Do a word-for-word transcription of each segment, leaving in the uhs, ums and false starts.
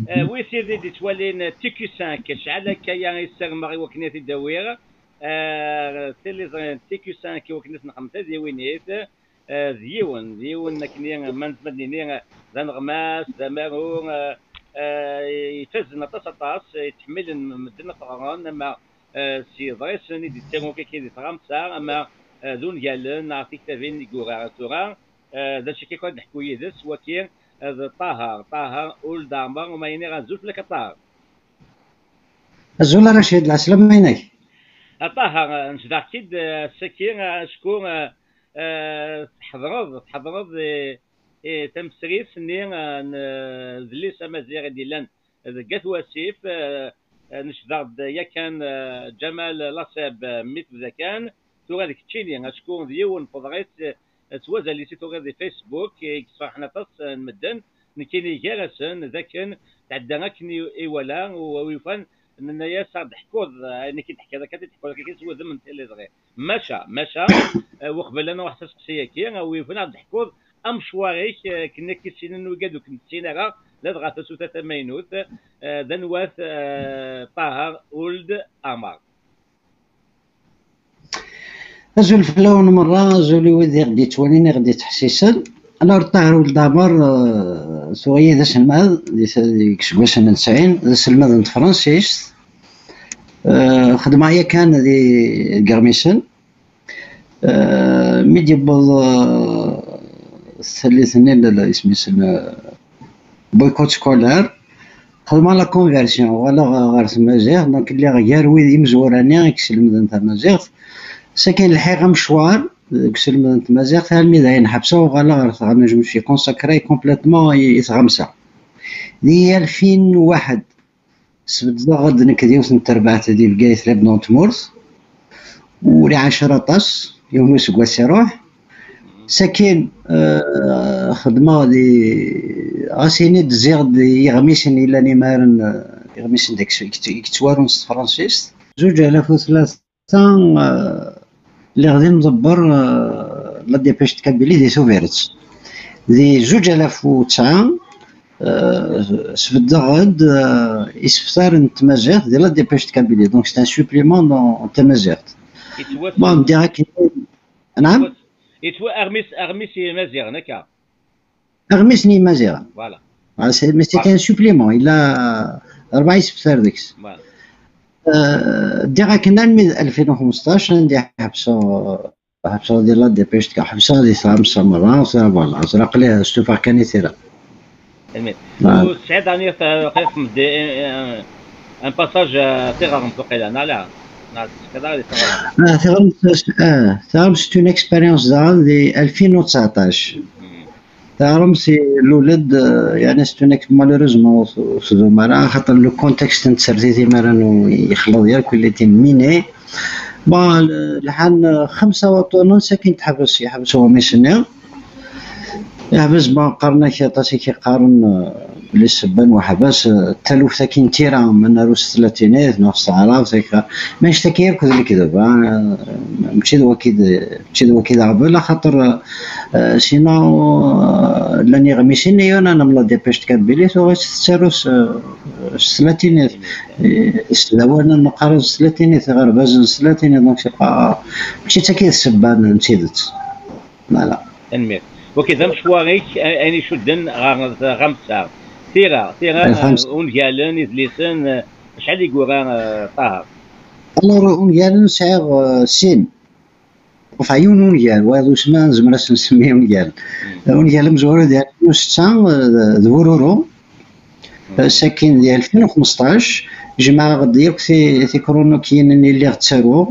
Eh, wi tid i d-ittwalin T Q cinq, acḥal akka ya i ssarmeɣ i wakken ad t-id-awiɣ. Eh, tiliẓri n T Q cinq i wakken ad t-nexdem tadiwinit. Eh, d yiwen, d yiwen akken i, ma nezmer ad nini, eh, d aneɣmas, d amaru, eh, eh, ifazen aṭas, aṭas, eh, yettḥemmilen medden ad t-ɣren, ama, eh, s yeḍrisen i d-yettarun kaki di tɣamsa, ama, eh, d ungalen neɣ tiktabin i yura tura. Eh, d acu akka ad neḥku yid-s, waki, eh, d Ṭaher, Ṭaher Uld Ɛmer, uma ini azul fell-ak a Ṭaher. Azul a Racid, lɛeslama-inek. A Ṭaher, eh, necdeɣ-k-id, eh, ass-agi, eh, acku, eh, eh, tḥeḍreḍ, tḥeḍreḍ i, i tamesrit-nni, eh, n, eh, udlis amaziɣ i d-yellan deg At Wasif, eh, eh, necdeɣ-d yakan, eh, Ǧamal Laseb, eh, mi tebda kan, tura d keččini, acku d yiwen n teḍrit, eh, s wazal-is i turiḍ di Facebook, eh, i yesferḥen aṭas, eh, n medden, nekkini gar-asen, d akken tɛedda akken i, i wala, u, u yufan, nenna-yas, "Ad d-teḥkuḍ, eh, ayen i k-id-teḥkiḍ akka, ad t-id-teḥkuḍ akka s wudem n tiliẓri." Maca, maca, eh, uqbel ad nruḥ s aseqsi-agi, eh, u yufan ad d-teḥkuḍ amecwar-ik, eh, akken ad k-issinen wigad ur k-nessin ara, ladɣa tasuta tamaynut, eh, d anwa-t, eh, Ṭaher Uld Ɛmer. Azul fell-awen merra, azul i wid i ɣ-d-yettwalin, i ɣ-d-yettḥessisen. Alors, Ṭaher Uld Ɛmer, eh, tuɣa-yi d aselmad di, di, deg iseggasen n tesɛin, d aselmad n tefransist. Eh, xedmeɣ yakan di, deg Iɣmisen. Eh, mi d-yewweḍ, eh, tallit-nni, l-, l-, isem-is, eh, boycott scolaire, xedmeɣ la conversion, uɣaleɣ ɣer tmaziɣt, donc lliɣ gar wid imezwura-nni i iselmden tamaziɣt. Sakin lḥiɣ amecwar deg uselmed n tmaziɣt, armi d ayen ḥebseɣ, uɣaleɣ ɣer tɣamsa, je me suis consacré complètement i, i tɣamsa. Di alfin u waḥed, sbeddeɣ-d nekk d yiwet n terbaɛt di Bgayet, labna n tmurt, ur iɛac ara aṭas, yiwen useggas iruḥ. Sakin, eh, xedmeɣ di, ɣas ini-d ziɣ-d iɣmisen yellan imaren, eh, iɣmisen deg, i yettwarun s tefransist. Zuǧ alaf u tlata, eh, lliɣ d imḍebber, eh, la dépêche de Kabylie di Tubiret. Di zuǧ alaf u tesɛa, eh, sbeddeɣ-d, eh, iseftar n tmaziɣt di la dépêche de Kabylie. Donc, c'est un supplément dans, en tamaziɣt. Yettwassen. Bon, ddiɣ akken. Naam? Yettwa-, yettwa-, aɣmis, aɣmis i Maziɣen, akka? Aɣmis n Yimaziɣen. Voilà. Ah, c'est, mais c'était un supplément. Il a rebɛa iseftar deg-s. Voilà. Euh, ddiɣ akken almi d alfin u xmesṭac, anda ḥebseɣ, ḥebseɣ di la dépêche, ḥebseɣ di tɣamsa merra, ça, voilà, ẓriɣ aql-i stufaɣ kan i tira. Almi. Ah. Ur tesɛiḍ ɛni ta-, aql-ikem di, un, un passage, euh, tiɣremt waqila, neɣ ala? Neɣ tsekkeḍ ara di tiɣremt? Ah, tiɣremt, ah, tiɣremt, c'est une expérience daɣen di alfin u tseɛṭac. Hmm. Tiɣremt ilul-d, euh, yani, c'est une ex-, malheureusement, ur t-, ur tdum ara, axaṭer le contexte n tsertit imaren u-, yexleḍ yakk, il était miné. Bon, l-, lḥan, euh, xemsa waṭunen, sakin teḥbes, yeḥbes uɣmis-nni. Yeḥbes, bon, qqaren-ak aṭas i k-iqqaren, euh, belli ssebba n weḥbas, euh, d taluft akkin n tira, ma naru s tlatinit neɣ s taɛrabt, akka. Mais tagi yakk d lekdeb, ah, mačči d waki d, mačči d waki d aɣbel, axaṭer, euh, sinon, euh, llan iɣmisen i yunan am la dépêche de Kabylie, tuɣ-itt tettaru s, s tlatinit. Eh, isdawanen qqaren s tlatinit, iɣerbazen s tlatinit, donc c'est pas, mačči d tagi d ssebba n tidet. Voilà. Tanemmirt. Ok, d amecwar-ik a-, ayen icudden ɣer tɣamsa. Tira, tira, eh, tɣamsa. Eh, ungalen, idlisen, eh, acḥal i yura, eh, Ṭaher? Alors, ungalen sɛiɣ, eh, sin. Enfin, yiwen ungal, wayeḍ usma nezmer ad s-nsemmi ungal. Hmm. Eh, ungal amezwaru di alfin u setta, eh, d Bururu. Hmm. Eh, sakin di alfin u xmesṭac, jemɛeɣ-d yakk ti-, tikrunukiyin-nni lliɣ ttaruɣ.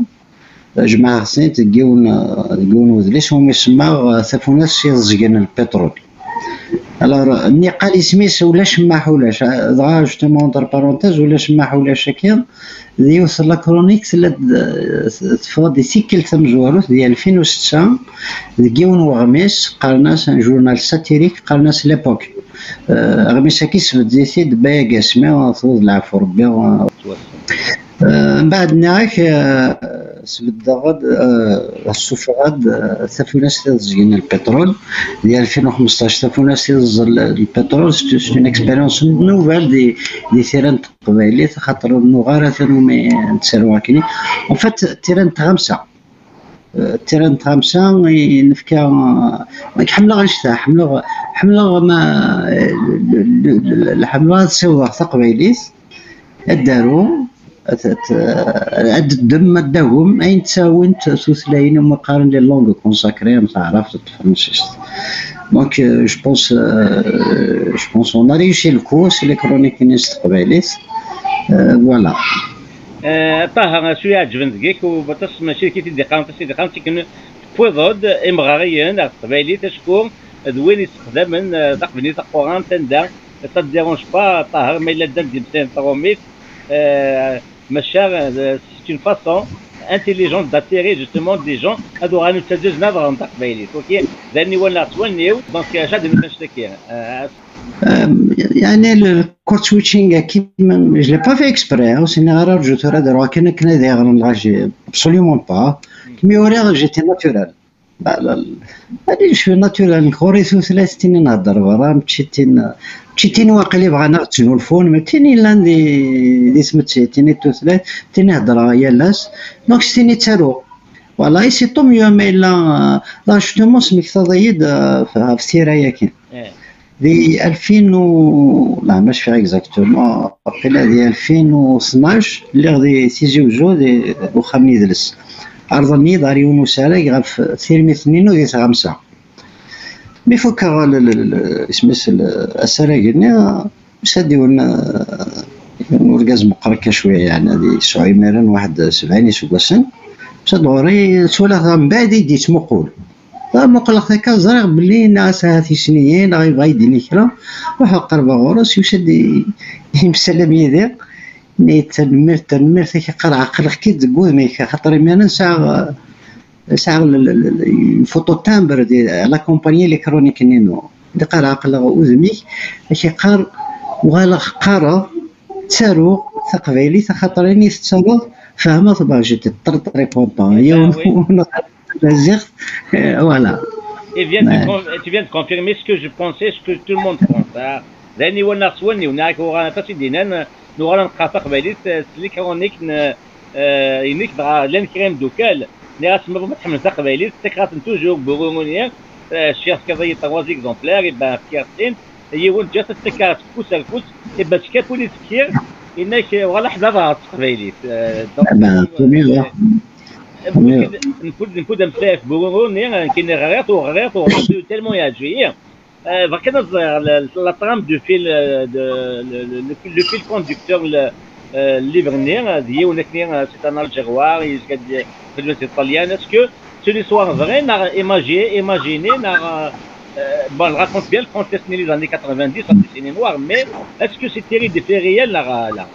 Jemɛeɣ-tent deg yiwen, deg yiwen wedlis umi semmaɣ, eh, Tafunast s yiẓeẓgen n lpiṭrul. Alors, nniqal isem-is ulac mmaḥ ulac. Dɣa, justement, entre parenthèses, ulac mmaḥ ulac-agi, d yiwet n la chronique tella-d, eh, teffeɣ-d i tikkelt tamezwarut, di alfin u setta, deg yiwen weɣmis, qqaren-as un journal satirique, qqaren-as L'époque. Eh, aɣmis-agi sbedd-it-id Baya Gasmi, tewweḍ leɛfu Rebbi, eh, Eh, mbeɛd nniɣ-ak, eh, sbeddeɣ-d, eh, ssufɣeɣ-d, eh, tafunast iẓẓgen lpiṭrul. Di alfin u xemseṭṭac, tafunast iẓẓel lpiṭrul, c'est, c'est une expérience nouvelle di, di tira n teqbaylit, xaṭer ur nuɣ ara tanumi nettaru akkenni. En fait, tira n tɣamsa. Eh, tira n tɣamsa i nefka, eh, ḥemmleɣ annect-a, ḥemmleɣ, ḥemmleɣ ma, eh, l-, l-, l-, ḥemmleɣ ad ssiwḍeɣ taqbaylit, ad d-aruɣ, ad, ad, ad d-ddem, ad d-agem, ayen ttawint tutlayin umi qqaren les langues consacrées, am taɛrabt d tefransist. Donc, euh, je pense, euh, je pense on a réussi le coup, c'est les chroniques s teqbaylit. Euh, voilà. Eh, Ṭaher, acu iɛeǧben deg-k, u baṭas mačči d kif i d-iqqaren, aṭas i d-iqqaren, tikken tewwiḍ-d imeɣriyen ar teqbaylit, acku d win yessexdamen, eh, taqbaylit taqurant, anda ça ne dérange pas, Ṭaher, ma yella ddan d imeslayen n tṛumit, eh, maca, eh, c'est une façon intelligente d'attirer justement des gens ad uɣalen ttaǧǧaǧen ad ɣren taqbaylit, ok? D aniwan neɣ s wanniw, donc, eh, acu ad d-nefk annect-agi? Eh, Euh, يعني le code switching, je l'ai pas fait exprès, hein, c'est une erreur, je te redis, كان كنا دايرين لا جي absolument pas. كمي وريغ, j'étais naturel. لا، لا، لا. هذه شوية naturel. نكوري ثلاث تيني نهضر برا، ماشي تين، ماشي تين واقيلا بغا نغتنو الفون، ما تيني لان دي، دي سمتي، تيني ثلاث، تيني هضر يا لاس. Donc c'est تيني تارو. Voilà, c'est tant mieux, mais là, là, justement, سميك تضيد في السيرة ياكي. Di alfin u, la, maci exactement, waqila di alfin u tnac, lliɣ di Tizi Uzzu, di uxxam n yidles. Ɛerḍen-iyi-d ɣer yiwen usarag ɣef tirmit-nni di tɣamsa. Mi fukeɣ l-, l-, l-, isem-is l-, asarag-nni, yusa-d yiwen, yiwen urgaz meqqer akka cwiya, yeɛni ad yesɛu imiren waḥed sebɛin iseggasen. Yusa-d ɣur-i, ttwaliɣ mbeɛd i d-yettmuqul. Dɣa muqleɣ takka, ẓriɣ belli neɣ ahat isniyen, neɣ yebɣa ad yi-d-yini kra. Ruḥeɣ qerbeɣ ɣur-s, yusa-d i-, yemsalam yid-i. Yenna-yi, tanemmirt, tanemmirt, ak-iqqar ɛeqleɣ-k-id deg wudem-ik, axaṭer imiren sɛiɣ, sɛiɣ l-, l-, l-, une photo timbre di la compagnie électronique-nni-inu. Di qqar ɛeqleɣ udem-ik, ak-iqqar uɣaleɣ qqareɣ, ttaruɣ taqbaylit, axaṭer ayen i tettaruḍ fehmeɣ. Bah, j'étais très, très content. Yiwen, ah oui. Tamaziɣt, euh, voilà. Et vient de con-, tu viens de confirmer ce que je pensais, ce que tout le monde pense, hein. D ayen iwalaɣ s wallen-iw, nniɣ-ak uɣal aṭas i d-yennan, nuɣal ad neqqar taqbaylit, eh, s likranik n, eh, inek, dɣa llan kra imeddukal, nniɣ-as ma ma tḥemmlem taqbaylit, ttakeɣ-asen toujours, bururu-nni, eh, cfiɣ tefkiḍ-iyi trois exemplaires, et ben, fkiɣ-asen, yiwen ǧǧiɣ-t ad ttakeɣ afus ar afus, et ben, tefka-t win i d-fkiɣ, yenna-k, eh, uɣal aḥbab ɣer teqbaylit. Eh, donc, Ah ben, tant mieux, hein. Nfud, nfud ameslay ɣef bururu-nni, nekkini ɣriɣ-t, ur ɣriɣ-t, ur ɣriɣ-t, tellement yeɛǧeb-iyi. Eh, bɣiɣ kan ad ẓreɣ la, la trame du fil, eh, de, le, le, le fil conducteur, le, eh, livre-nni, eh, d yiwen akkenni, eh, c'est un Algérois, yezga-d xedmet di Ṭṭalyan. Est-ce que c'est une histoire vraie, neɣ imagi-, imaginée, neɣ, eh, bon, elle raconte bien le contexte des années quatre-vingt-dix, la décennie noire, mais est-ce que c'est tiré de faits réels, neɣ, eh, la?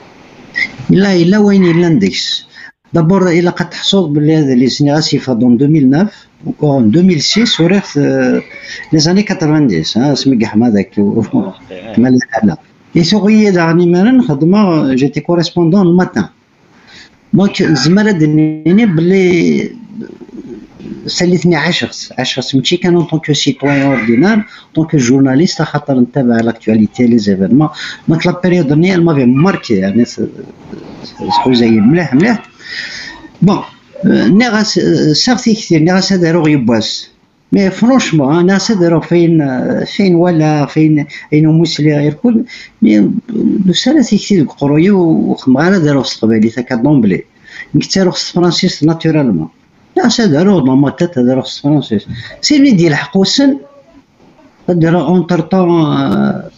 Yella, yella wayen yellan deg-s. D'abord, ilaq ad teḥsuḍ belli adlis-nni ɣas yeffeɣ-d en deux mille neuf, encore en deux mille six, uriɣ-t, euh, les années quatre-vingt-dix, hein, asmi yeḥma dak, ma lḥala. I tuɣ-iyi daɣen imiren xedmeɣ, j'étais correspondant le matin. Donc, nezmer ad d-nini belli tallit-nni ɛaceɣ-tt, ɛaceɣ-tt, mačči kan en tant que citoyen ordinaire, en tant que journaliste, axaṭer ntabaɛ l'actualité, les événements. Donc, la période-nni, elle m'avait marqué, yeɛni, t-, t-, tḥuza-yi mliḥ, mliḥ. Bon, euh, nniɣ-as, euh, sɛiɣ tikti, nniɣ-as ad aruɣ yiwwas. Mais franchement, hein, nniɣ-as ad aruɣ f ayen, euh, f ayen walaɣ, f ayen, ayen umi sliɣ irkul. Mais, euh, nusa-d tikti deg uqerruy-iw, ur xemmeɣ ara ad aruɣ s teqbaylit akka d'emblée. Nekk ttaruɣ s tefransist naturellement. Nniɣ-as ad aruɣ dans ma tête, ad aruɣ s tefransist. Simi d-yelḥeq wass-n, ad d-aruɣ entre-temps, euh,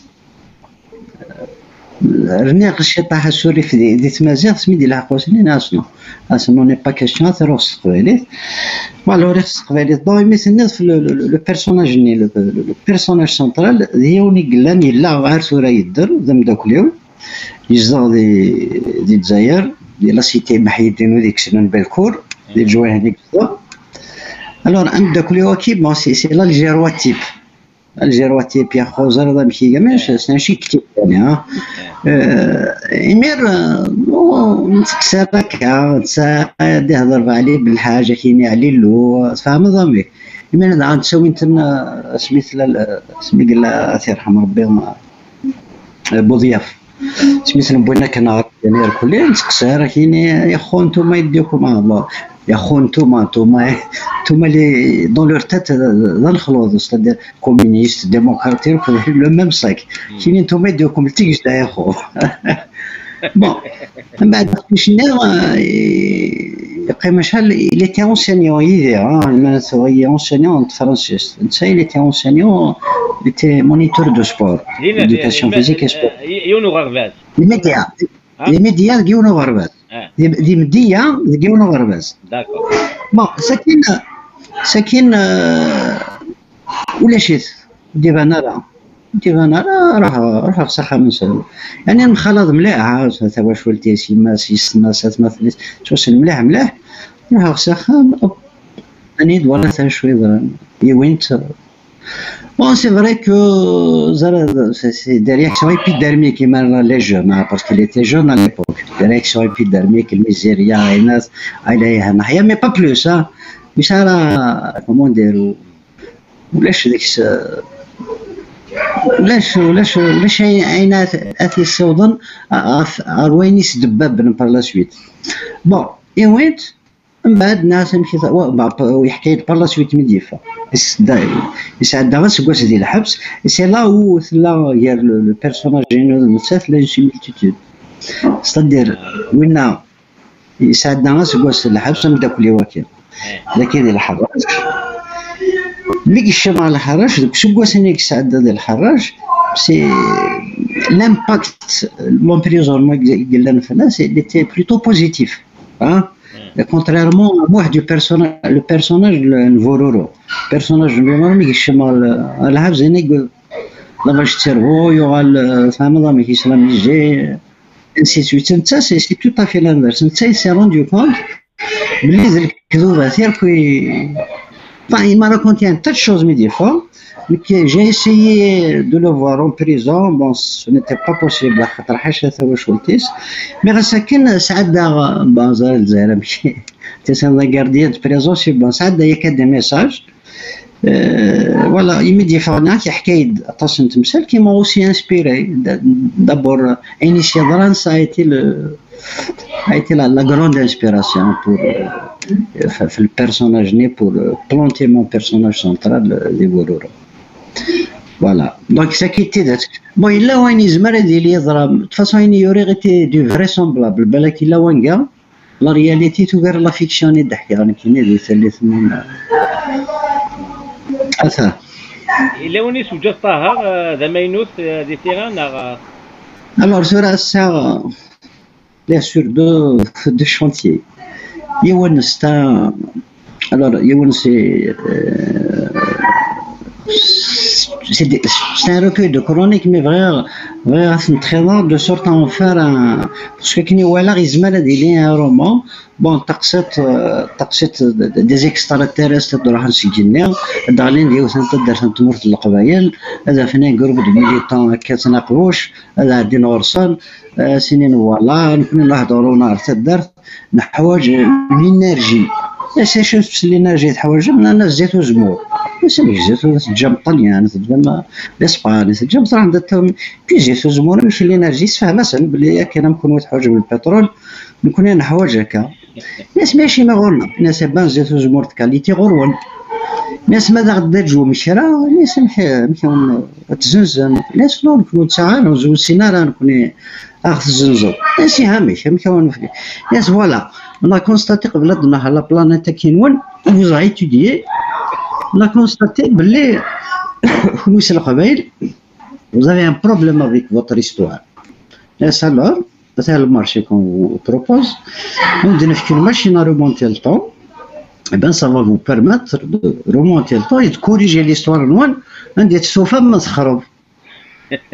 rniɣ ciṭaḥ asurif di, di tmaziɣt, mi d-yelḥeq wass-nni, nniɣ-as non. As non, n'est pas question, ad t-aruɣ s teqbaylit. Voilà, uriɣ s teqbaylit. Donc, imi tenniḍ f le, le, le personnage-nni, le, le, le personnage central, d yiwen i yellan, yella ar tura yedder, d ameddakel-iw. Yezdeɣ di, di Lezzayer, di la cité Meḥyeddin, wid i yessnen Belcourt, di leǧwayeh-nni i yezdeɣ. Alors, ameddakel-iw-agi, bon, c'est, c'est l'Algérois type. Algérois type, ya xo, ẓriḍ amek iga, mais c'est, c'est un chic type, يعني, hein. Eh, imir, eh, ur nettqeṣṣir akka, netta ad ihḍer Ɛli Belḥaǧ, akini Ɛli Llu, tfehmeḍ amek? Imir daɣen ttawin-ten, eh, asmi tella, eh, asmi yella, ad t-yerḥem Rebbi, eh, Buḍyaf. Asmi ten-wwin akken ɣer Irkelli, nettqeṣṣir, akini, yaxu, ntuma yeddikum, ah, bon, yaxu, ntuma, ntuma, ntuma li, dans leur tête, d, d anexluḍ, c'est-à-dire, communiste, démocrate, le même sac. Kini ntuma yeddikum, d tigejda, yaxu. Bon, mbeɛd aqcic-nni, eh, yeqqim acḥal, il était enseignant yid-i, hein, ma tuɣ-iyi enseignant n tefransist. Netta, il était enseignant, il était moniteur de sport, éducation physique et sport. Yiwen uɣerbaz. Di Midiya, di Midiya deg yiwen uɣerbaz. Di, di Midiya deg yiwen uɣerbaz. D'accord. Bon, sakin, sakin, eh, ulac-it, ur d-iban ara. Ur d-iban ara, ruḥ, ruḥeɣ s axxam-nsen. Yani, nemxalaḍ mliḥ, ha, tawacult-is, yemma-s, yessetma-s, atmaten-is, ttwassen mliḥ, mliḥ. Ruḥeɣ s axxam, hop, ani-d, wala acu yeḍran. Yiwin-t. Bon, c'est vrai que, ẓer, c'est, c'est des réactions épidermiques, il m'a les jeunes, hein, parce qu'il était jeune à l'époque. Des réactions épidermiques, le miséria, et nas, ah, il a, mais pas plus, hein. Mais ça, là, comment dire, ulac deg-s, ulac, ulac, ulac ayen, ayen ad, ad t-yessiwḍen ɣef, ɣer wayen i s-d-babben par la suite. Bon, iwin-t, mbeɛd nniɣ-as amek i t-, wa, ba, pa, yeḥka-yi-d par la suite mi d-yeffeɣ. Yesɛedda, yesɛedda aseggas di lḥebs, et c'est là où tella gar le, le personnage-inu d nettat, tella une similitude. C'est-à-dire, winna yesɛedda aseggas di lḥebs, ameddakel-iw akkin. Dagi di lḥeṛṛac. Mi yekcem ɣer lḥeṛṛac, deg useggas-nni i yesɛedda di lḥeṛṛac, c'est l'impact, l'emprisonnement i yellan fell-as, il était plutôt positif. Hein? Contrairement à Muḥ du personnage, le personnage n Bururu. Le personnage n Bururu, mi yekcem ɣer l-, ɣer lḥebs, yenna-k, la vache de cerveau, yuɣal, euh, tfehmeḍ amek, islamisé, ainsi de suite. Netta, c'est, c'est tout à fait l'inverse. Netta, il s'est rendu compte belli d lekdubat yakk i, enfin, il m'a raconté un tas de choses mi d-yeffeɣ. Nekk, j'ai essayé de le voir en prison. Bon, ce n'était pas possible, axaṭer ḥaca tawacult-is. Mais ɣas akken, sɛeddaɣ, bon, ẓer Lezzayer amek. T'es un gardien de prison, c'est bon, sɛeddaɣ yakk des messages. Euh, voilà, imi d-yeffeɣ, yeḥka-yi-d aṭas n temsal qui m'ont aussi inspiré. D-, d'abord, euh, ayen i s-yeḍran, ça a été le, a été la, la grande inspiration pour, euh, f-, f-, le personnage né, pour, euh, planter mon personnage central, euh, di Bururu. Voilà. Donc, c'est qui était. Bon, yella wayen yezmer ad yili yeḍra. De toute façon, ayen i uriɣ était du vraisemblable. Balak yella wanga, la réalité tugar la fiction i d-ḥkiɣ nekkini di tallit-nni. Ata. Yella win i s-teǧǧiḍ Ṭaher, eh, d amaynut, eh, di tira, neɣ, eh? Alors, tura ass-a, lliɣ sur deux, deux chantiers. Yiwen, c'est un, alors, yiwen, c'est, euh, c'est des, c'est un recueil de chroniques, mais vraiment, vraiment, c'est très rare, de sorte à en faire un, parce que akken i walaɣ, yezmer ad yili un roman. Bon, taqsiṭ, euh, taqsiṭ d-, d-, des extraterrestres ad d-ruḥen seg igenni, ad d-ɣlin di yiwet n taddart n tmurt n Leqbayel, ad afen un groupe de militants akka ttnaqbuc, ad ɛeddin ɣur-sen, euh, ad s-inin, voilà, nekni nehder ɣer taddart, neḥwaǧ une énergie. Et c'est juste l'énergie teḥwaǧem, nnan-as zzit uzemmur. Amek zzit ur teǧǧam Ṭṭalyan, teǧǧam l'Espagne, teǧǧam, tṛuḥem d, puis zzit uzemmur, amek l'énergie, sefhem-asen belli akken am kunwi teḥwaǧem lpitrul, nekni neḥwaǧ akka. Nnan-as mačči ma ɣur-neɣ, nnan-as, eh ben, zzit uzemmur de qualité ɣur-wen. Nnan-as ma d aɣ-d-teǧǧum kra, nnan-as amek, amek ad wen-, ad tzenzem. Nnan-as non, nekni ur nettaɣ ara, ur nessin ara nekni ad ɣ-tezzenzeḍ. Nnan-as ihi amek, amek ad wen-nefk? Nnan-as voilà, on a constaté qbel ad nehder la planète akkin-nwen, on vous a étudié, on a constaté belli kunwi s Leqbayel, vous avez un problème avec votre histoire. Nnan-as alors, c'est le marché qu'on vous propose. On d-nefk une machine à remonter le temps. Eh ben, ça va vous permettre de remonter le temps et de corriger l'histoire-nwen. Anda testufam ma texreb.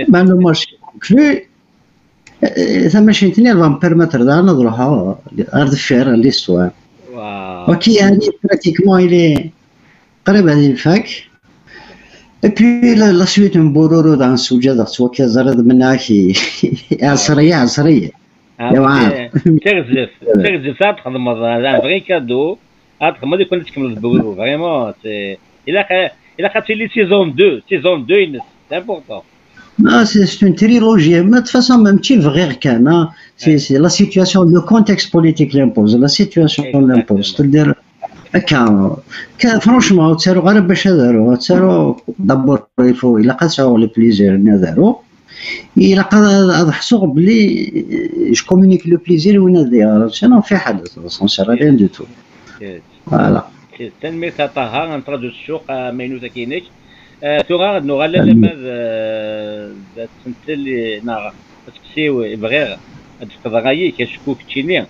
Ben, le marché conclu. Eh, tamacint-nni, elle va me permettre daɣen ad ruḥeɣ ɣer deffir, l'histoire. Wow. Ok, yani, pratiquement, il est qrib ad yenfak. Et puis la, la suite n Bururu, daɣen sewǧadeɣ-tt wakka, teẓriḍ, mennaɣ-ak i ɛṣriya, ɛṣriya. Yewɛer. Tarzeft, tarzeft ad txedmeḍ, un vrai cadeau, ad txedmeḍ i kan ad tkemmleḍ Bururu, vraiment, c'est, ilaq, ilaq ad tili saison deux, saison deux ines, c'est important. Ah, c'est c'est une trilogie. Mais de toute façon, même si vrai kan, hein, c'est c'est la situation, le contexte politique l'impose, la situation l'impose. C'est-à-dire, akka, ka, franchement, ur ttaruɣ ara bac ad aruɣ, ttaruɣ, d'abord, il faut, ilaq ad sɛuɣ le plaisir-nni ad aruɣ, ilaq ad ad ḥsuɣ belli je communique le plaisir i win ad yeɣren, sinon fiḥel, ça ne sert à rien du tout. Voilà. Tanemmirt a Ṭaher, n traductio amaynut-agi-inek. Eh, tura ad nuɣal alamma d, eh, d asentel, eh, neɣ aseqsi-w i bɣiɣ ad d-fkeḍ ṛṛay-ik, acku keččini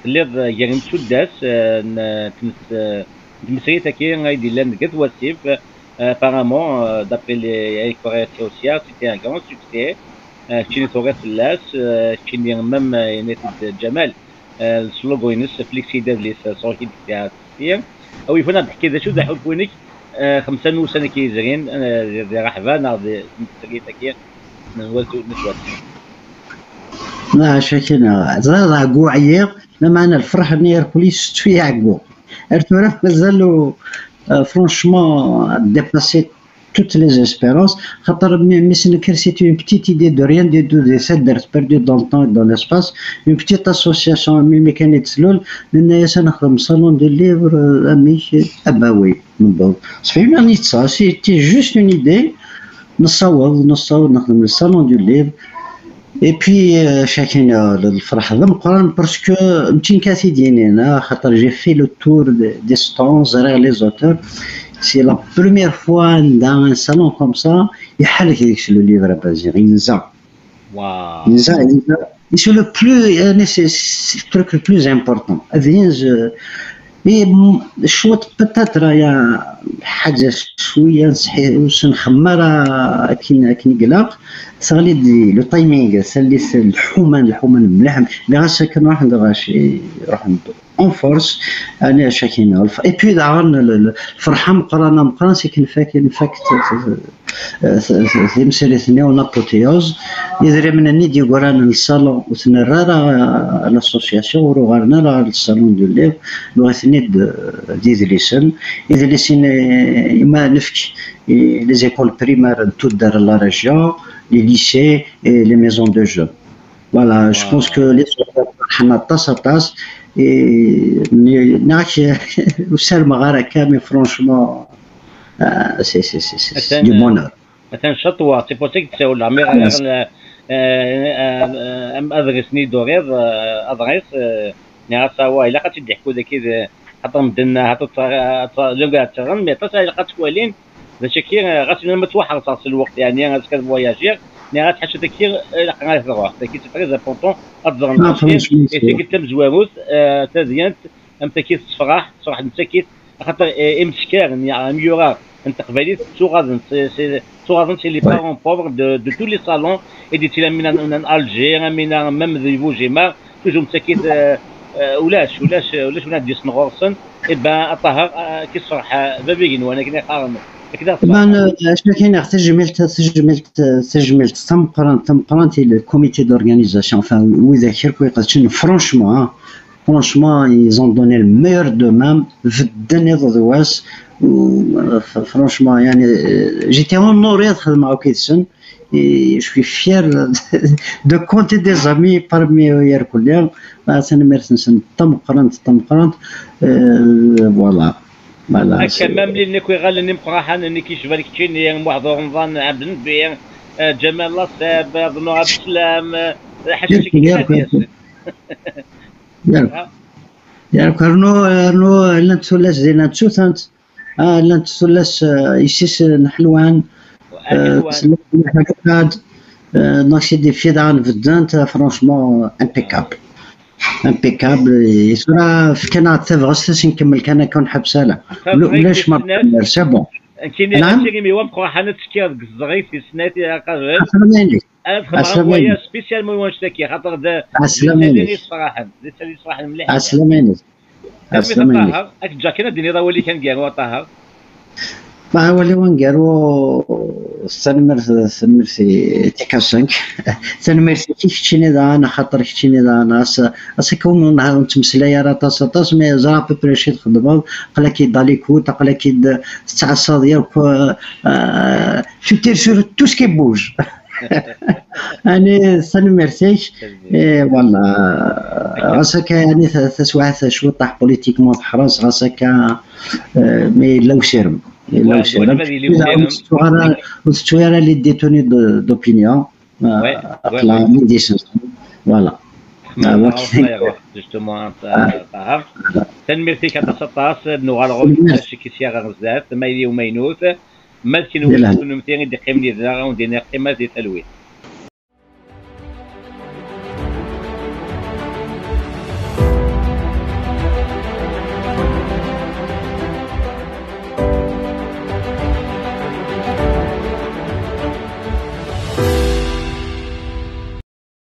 telliḍ, eh, gar yimsuddas, eh, n, n tmes-, eh, n tmesrit-agi ay d-yellan deg At Wasif. Eh, apparemment, eh, d'après les, les Corrèze aussi, c'était un grand succès. Eh, keččini turiḍ fell-as, eh, keččini même, eh, yenna-t-id Ǧamal, eh, slogan-ines, flexible, sɣur-k i d-tefka. Awi kan ad d-teḥkiḍ d acu d aḥulfu-inek, eh, xemsa n wussan-agi yezrin, eh, di, di Ṛaḥba neɣ di tmesrit-agi n Wat, n At Wasif. Maca kan, ẓriɣ ɛeggu ɛyiɣ, lameɛna lferḥ-nni irkul-iyi settu i ɛeggu. Ar tura mazal, eh, franchement, dépassé toutes les espérances. Xaṭer mi, mi s-nekker, c'est une petite idée de rien du tout, di taddart, perdue dans le temps et dans l'espace, une petite association, mi, mi kan i d-tlul, nenna-yas ad nexdem salon du livre, euh, amek, ah bah oui, newweḍ. Ṣfi, ma netta, c'était juste une idée, nessaweḍ, nessaweḍ nexdem le salon du livre, et puis, euh, chacun, euh, le, le فرح d ameqqran, parce que, mačči nekk ad t-id-yinin, ah, xaṭer j'ai fait le tour de, des stands, ẓriɣ les auteurs. C'est la première fois anda un salon comme ça, iḥerrek deg-s le livre amazigh, yenza. Wow. Yenza, yenza. Et c'est le plus, euh, c'est, c'est le truc le plus important. Ad yenz, euh, et, mm, cwiṭ peut-être, ya, ḥaǧa cwiya nseḥi, ur s-nxemmem ara akken, akken i ilaq. Teɣli-d le timing, tallit lḥuman, lḥuman mliḥ. Mais ɣas akken ruḥen-d ɣaci, ruḥen-d en force, ani acakina. Et puis daɣen, le, le, lferḥ ameqqran, ameqqran, c'est que nfak, nfak t-, t-, t-, t-, timsirit-nni en apothéose. Idrimen-nni d-yeggran n le salon, ur ten-nerra ara à l'association, ur uɣalen ara ɣer le salon du livre, nuɣ-iten-id, euh, d idlisen. Idlisen, eh, i ma nefk i les écoles primaires n tuddar n la région, les lycées et les maisons de jeunes. Voilà, je pense que les auteurs ferḥen aṭas, aṭas. Et, mais, nniɣ-ak, ur ssarmeɣ ara akka, mais franchement, euh, c'est, c'est, c'est, c'est du bonheur. Atan cetwa, c'est pour ça que ttawleɣ, mi ɣriɣ, euh, euh, euh, adɣis-nni i d-turiḍ, euh, adɣis, euh, nniɣ-as, awa, ilaq ad tt-id-iḥku dagi, xaṭer medden, xaṭer ttɣ-, ttɣ-, llan ttɣen, mais aṭas ilaq ad ttwalin, d acu-agi, eh, ɣas alamma ttwaḥerseɣ s lweqt, yeɛni azekka ad voyagiɣ, nniɣ-as ḥaca tagi, eh, ilaq ad truḥ. Tagi, c'est très important, ad ẓren. Ah, tagi, franchement, c'est tagi d tamezwarut, eh, tadyant, am tagi tessefraḥ, tessefraḥ nettakit, axaṭer, eh, imeskaren, yeɛni, imyura n teqbaylit, ttuɣaḍen, c'est, c'est, ttuɣaḍen, c'est les parents pauvres de, de tous les salons, i d-yettili am winna n, n Alger, am winna même di Bujima, toujours nettakit, eh, eh, ulac, ulac, ulac win ad d-yesneɣ ɣur-sen. Eh ben, a Ṭaher, eh, ad k-yessefreḥ, eh, bab igenwan, akken i qqaren, akken ad tfeṛḥeḍ. Eh ben, eh, acu kan, tajmilt, tajmilt, tajmilt tameqqrant, tameqqrant i le comité d'organisation, enfin, widak akk iqedcen, franchement, hein, franchement, ils ont donné le meilleur d'eux-mêmes, bedden iḍ d wass, ou, euh, f-, franchement, yani, euh, j'étais honoré ad xedmeɣ akk yid-sen, et je suis fier de, de compter des amis parmi eux, irkelli. Ah, tanemmirt-nsen d tameqqrant, d tameqqrant. Euh, voilà. Voilà, akka c'est ma mlilen akk iɣallen imqraḥen, nekk yecban keččini, Muḥ d Remḍan Ɛebd Nnbi, eh, Ǧamal Laṣab, Aḍnu Ɛebd Slam, eh, ḥaca irkelli, keččini irkelli. Yark. Ah. Yark, rnu, rnu, llant tullas dinna d tutant. Ah, llant tullas, eh, yessi-s n Ḥelwan, eh, Ḥelwan. Tella Ḥelwan, eh, donc c'est des filles daɣen beddent, eh, franchement, impeccable. Impeccable. Et tura fkan-aɣ-d tabɣest, ad s-nkemmel kan akka, ur nḥebbes ara. Ula-, ulac ma c'est bon. Nekkini, naɛam? Ass-agi mi wa meqqreḥ ad tekkiḍ deg tezɣit tis snat i qabel. Ɛeslama-inek. Ad xedmeɣ un voyage spécialement i wanect-agi, xaṭer d, d littali yessefraḥen, d littali yessefraḥen mliḥ. Ɛeslama-inek. Armi Ɛeslama-inek. Ṭaher, ad k-ǧǧeɣ kan ad d-tiniḍ awal-ik aneggaru a Ṭaher. Ma awal-iw aneggaru, tanemmirt, tanemmirt i T K cinq. Tanemmirt i keččini daɣen, axaṭer keččini daɣen, ɣas, ɣas akka ur n-, ur nettmeslay ara aṭas, aṭas, mais ẓriɣ à peu près acu i txeddmeḍ, aql-ak-id à l'écoute, aql-ak-id tettɛassaḍ yakk, euh, tu tires sur tout ce qui bouge. Ani, tanemmirt-ik. Et voilà. Ɣas akka, yani, ta-, taswiɛt cwiṭ politiquement teḥreṣ, ɣas akka, euh, mais yella usirem. Yella usirem. Ur tettu ara, ur tettu ara les détenus de, d'opinion. Euh, aql-aɣ mi d-isens. Voilà. Ah, ok. Justement, Ṭaher. Tanemmirt-ik aṭas, aṭas. Ad nuɣal ɣur-k acu i s-yaɣ ɣer zdat, ma yella umaynut. Ma d kenwi, kunemti i d-iqqimen yid-neɣ, ad wen-d-iniɣ qqimet di talwit.